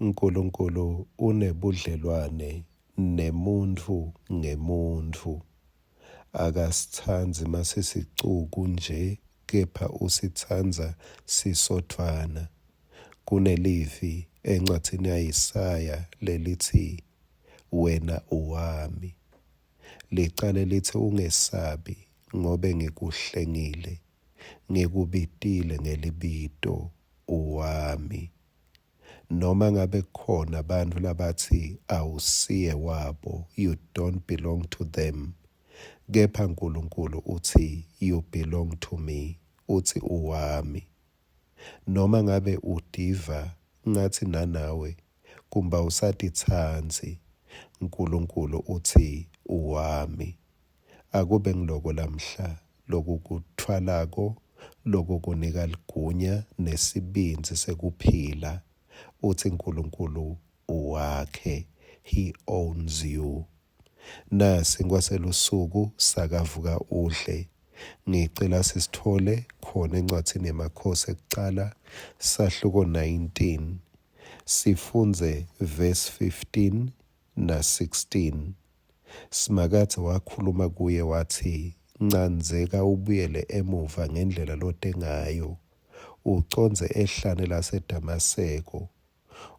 Nkulunkulu unebudlelwane nemuntfu ngemuntfu. Akasitsandzi masisicuku nje kepha usitsandza sisodvwana. Kunelivi encwadzini ya-Isaya lelitsi, Wena uwami. Licale litsi ungesabi ngobe ngikuhlengile, ngikubitile ngelibito, uwami. Noma ngabe kukhona bantfu labatsi awusiye wabo, you don't belong to them, kepha Nkulunkulu utsi you belong to me, utsi uwami. Noma ngabe utiva ngatsi nanawe kumbe awusatitsandzi, Nkulunkulu utsi uwami. Akube ngiloko lamhla lokukutfwalako, lokukunika ligunya nesibindzi sekuphila, utsi Nkulunkulu uwakhe, he owns you. Nasi selusuku sakavuka udle. Ngicela sisitfole khona encwadzini yeMakhosi ekucala sahluko 19 sifundze verse 15 na 16. Simakadze wakhuluma kuye watsi, Ncandzeka ubuyele emuva ngendlela lote ngayo, ucondze ehlane laseDamaseko.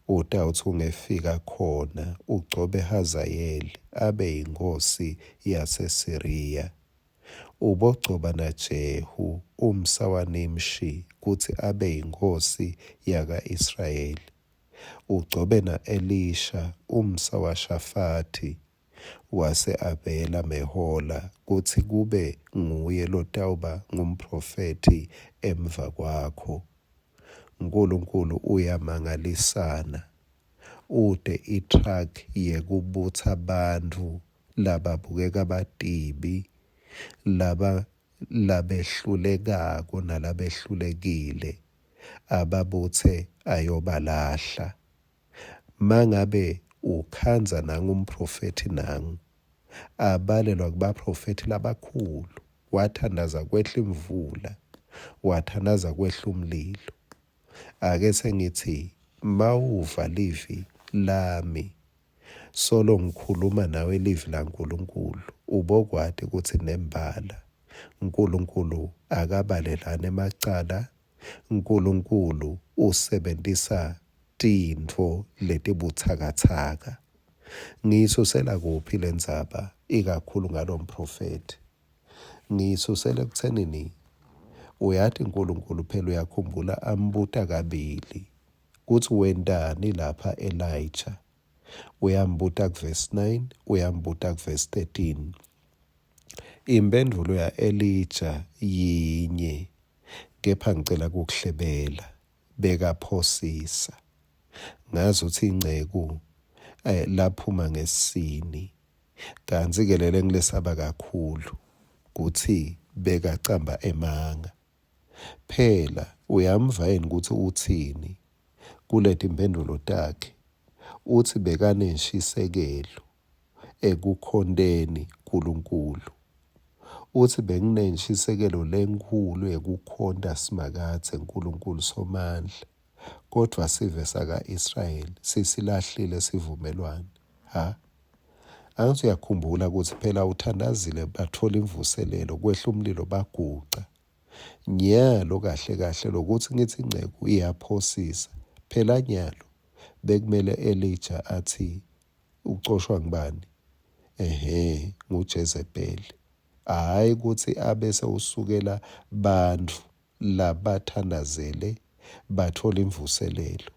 Utawutsi ungefika khona ugcobe Hazayeli abe yinkhosi yaseSiriya. Ubogcoba naJehu, umsa waNimshi, kutsi abe yinkhosi yaka-Israyeli. Ugcobe na-Elisha, umsa waShafati, wase-Abela Mehola, kutsi kube nguye lotawuba ngumphrofethi emvakwakho. Nkulunkulu uyamangalisana. Ute i-truck yekubutsa bantfu lababukeka batibi, laba labehlulekako nalabehlulekile, ababutse ayobalahla. Mangabe ukhandza nangu umprofethi nangu, abalelwa kubaprofethi labakhulu, wathandaza kwehla imvula, wathandaza kwehla umlilo. Ake sengithi mawuva livi lami solo ngikhuluma nawe livi laNkulunkulu, ubokwati kutsi nembala Nkulunkulu akabalelani emacala. Nkulunkulu usebentisa tintfo letibutsakatsaka. Ngiyisusela kuphi lendzaba ikakhulu ngalomprofethi? Ngiyisusela ekutsenini uyati Nkulunkulu phela uyakhumbula ambuta kabili kutsi wentani lapha Elijah. Uyambuta kuvesi 9, uyambuta kuvesi 13. Imphendvulo ya-Elija yinye, kepha ngicela kukuhlebela, bekaphosisa. Ngazi utsi inceku eh, laphuma ngesini kantsi-ke lele ngilesaba kakhulu kutsi bekacamba emanga. Phela uyamva yini kutsi utsini kuletimphendvulo takhe? Utsi bekanenshisekelo ekukhonteni Nkulunkulu. Utsi benginenshisekelo lenkhulu yekukhonta Simakadze Nkulunkulu Somandla, kodvwa sive saka-Israyeli sisilahlile sivumelwane. Ha? Angithi uyakhumbula kutsi phela uthandazile batfola imvuselelo, kwehla umlilo baguca. Nyalo kahle kahle lokuthi ngithi inceku iyaphosisa, phela nyalo bekumele Elija athi ucoshwa ngubani? Ehhe, nguJezebeli. Hhayi kutsi abese usukela bantfu labathandazele batfola imvuselelo.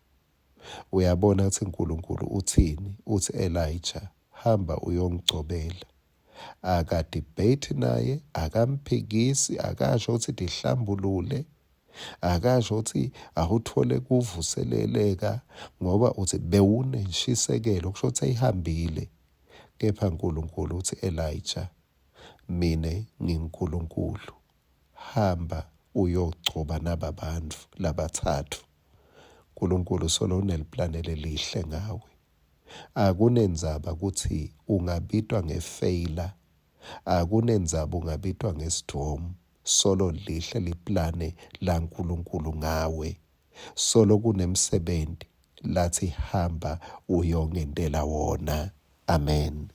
Uyabona kutsi Nkulunkulu utsini? Utsi Elijah, hamba uyongigcobela. Akadebate naye, akamphikisi, akasho kutsi tihlambulule, akasho kutsi awutfole kuvuseleleka ngoba utsi bewunenshisekelo kusho kutsi ayihambile. Kepha Nkulunkulu utsi Elijah, mine nginguNkulunkulu. Hamba uyogcoba naba bantfu labatsatfu. Nkulunkulu solo uneliplane lelihle ngawe. Akunendzaba kutsi ungabitwa ngefeyila, akunendzaba ungabitwa ngesidvomu, solo lihle liplane laNkulunkulu ngawe, solo kunemsebenti. latsi hamba uyongentela wona. Amen.